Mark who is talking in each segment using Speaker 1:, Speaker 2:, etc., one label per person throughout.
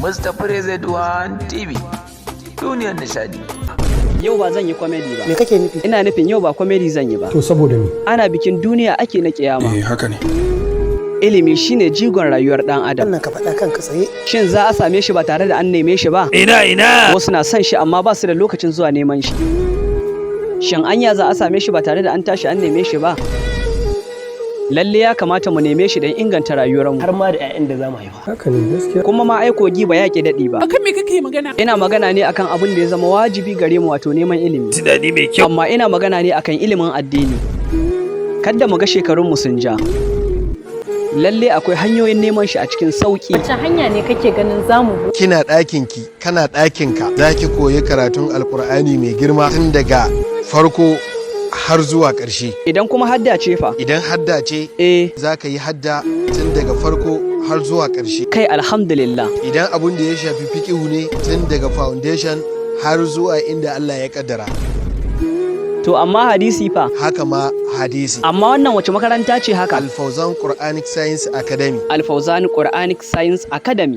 Speaker 1: Mustapha Rezeduwan TV, duniyar nishadi.
Speaker 2: Yau ba zan yi comedy ba.
Speaker 3: Me kake nufi?
Speaker 2: Ina nufin yau ba comedy zan yi ba.
Speaker 3: To saboda me?
Speaker 2: Ana bikin duniya ake na kiyama.
Speaker 4: Eh, haka ne.
Speaker 2: Ilimi shine jigon rayuwar dan adam.
Speaker 3: Wannan ka faɗa kanka tsaye.
Speaker 2: Shin za a same shi ba tare da an neme shi ba?
Speaker 1: Ina ina.
Speaker 2: Wasu na son shi amma ba su da lokacin zuwa neman shi. Shin anya za a same shi ba tare da an tashi an neme shi ba? Lalle ya kamata mu neme shi don inganta rayuwarmu.
Speaker 5: Har ma da 'ya'yan da za mu haifa.
Speaker 3: Haka ne, gaskiya.
Speaker 2: Kuma ma ai kogi ba ya ƙi daɗi ba.
Speaker 6: Akan me kake magana?
Speaker 2: Ina magana ne akan abin da ya zama wajibi gare mu, wato neman ilimi.
Speaker 1: Tunani mai kyau.
Speaker 2: Amma ina magana ne akan ilimin addini. Kadda mu ga shekarunmu sun ja. Lalle akwai hanyoyin neman shi a cikin sauƙi.
Speaker 7: Wace hanya ne kake ganin zamu bi?
Speaker 8: Kina ɗakinki, kana ɗakinka, za ki koyi karatun Alkur'ani mai girma tun daga farko har zuwa ƙarshe.
Speaker 2: Idan kuma hadda ce fa?
Speaker 8: Idan hadda ce, za ka yi hadda tun daga farko har zuwa ƙarshe.
Speaker 2: Kai, alhamdulillah.
Speaker 8: Idan abun da ya shafi fiƙihu ne, tun daga foundation har zuwa inda Allah ya kaddara.
Speaker 2: To amma hadisi fa?
Speaker 8: Haka ma hadisi.
Speaker 2: Amma wannan wace makaranta ce haka?
Speaker 8: Alfauzan Quranic Science Academy.
Speaker 2: Alfauzan Quranic Science Academy.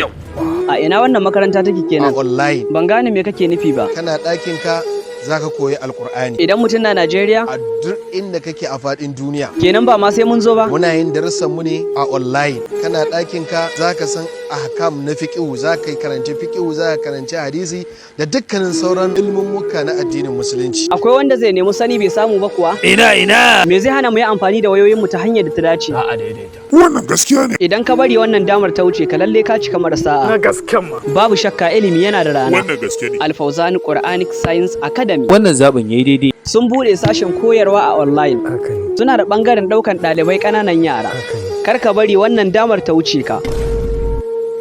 Speaker 2: A ina wannan makaranta take
Speaker 8: A
Speaker 2: kenan?
Speaker 8: online.
Speaker 2: Ban gane me kake nufi ba.
Speaker 8: Kana ɗakinka za ka koyi Alkur'ani.
Speaker 2: Idan mutum na Najeriya?
Speaker 8: A duk inda kake a faɗin duniya.
Speaker 2: Kenan ba ma sai mun zo ba?
Speaker 8: Muna yin darussan mu ne a online. Kana ɗakinka za ka san ahkam na fiqihu, za ka karanci fiqihu, za ka karanci hadisi da dukkanin sauran ilmummuka na addinin Musulunci.
Speaker 2: Akwai wanda zai nemi sani bai samu ba kuwa?
Speaker 1: Ina ina.
Speaker 2: Me zai hana mu yi amfani da wayoyinmu ta hanyar da ta dace?
Speaker 5: A daidaita.
Speaker 4: Wannan gaskiya ne.
Speaker 2: Idan ka bari wannan damar ta wuce ka, lalle ka cika mara sa'a.
Speaker 5: Na gasken ma.
Speaker 2: Babu shakka ilimi yana da rana.
Speaker 4: Wannan gaske ne.
Speaker 2: Alfauzan Quranic Science Academy.
Speaker 9: Wannan zaɓin yayi daidai.
Speaker 2: Sun bude sashen koyarwa a online.
Speaker 3: Haka ne.
Speaker 2: Suna da bangaren daukan ɗalibai ƙananan yara.
Speaker 3: Haka ne.
Speaker 2: Kar ka bari wannan damar ta wuce ka.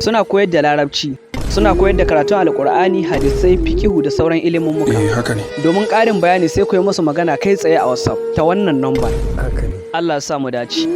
Speaker 2: Suna koyar da Larabci, suna koyar da karatun Alkur'ani, hadisai, fikihu da sauran ilimin.
Speaker 4: Eh, haka ne.
Speaker 2: Domin ƙarin bayani sai ku yi musu magana kai tsaye a WhatsApp ta wannan number.
Speaker 3: Haka ne.
Speaker 2: Allah ya sa mu dace.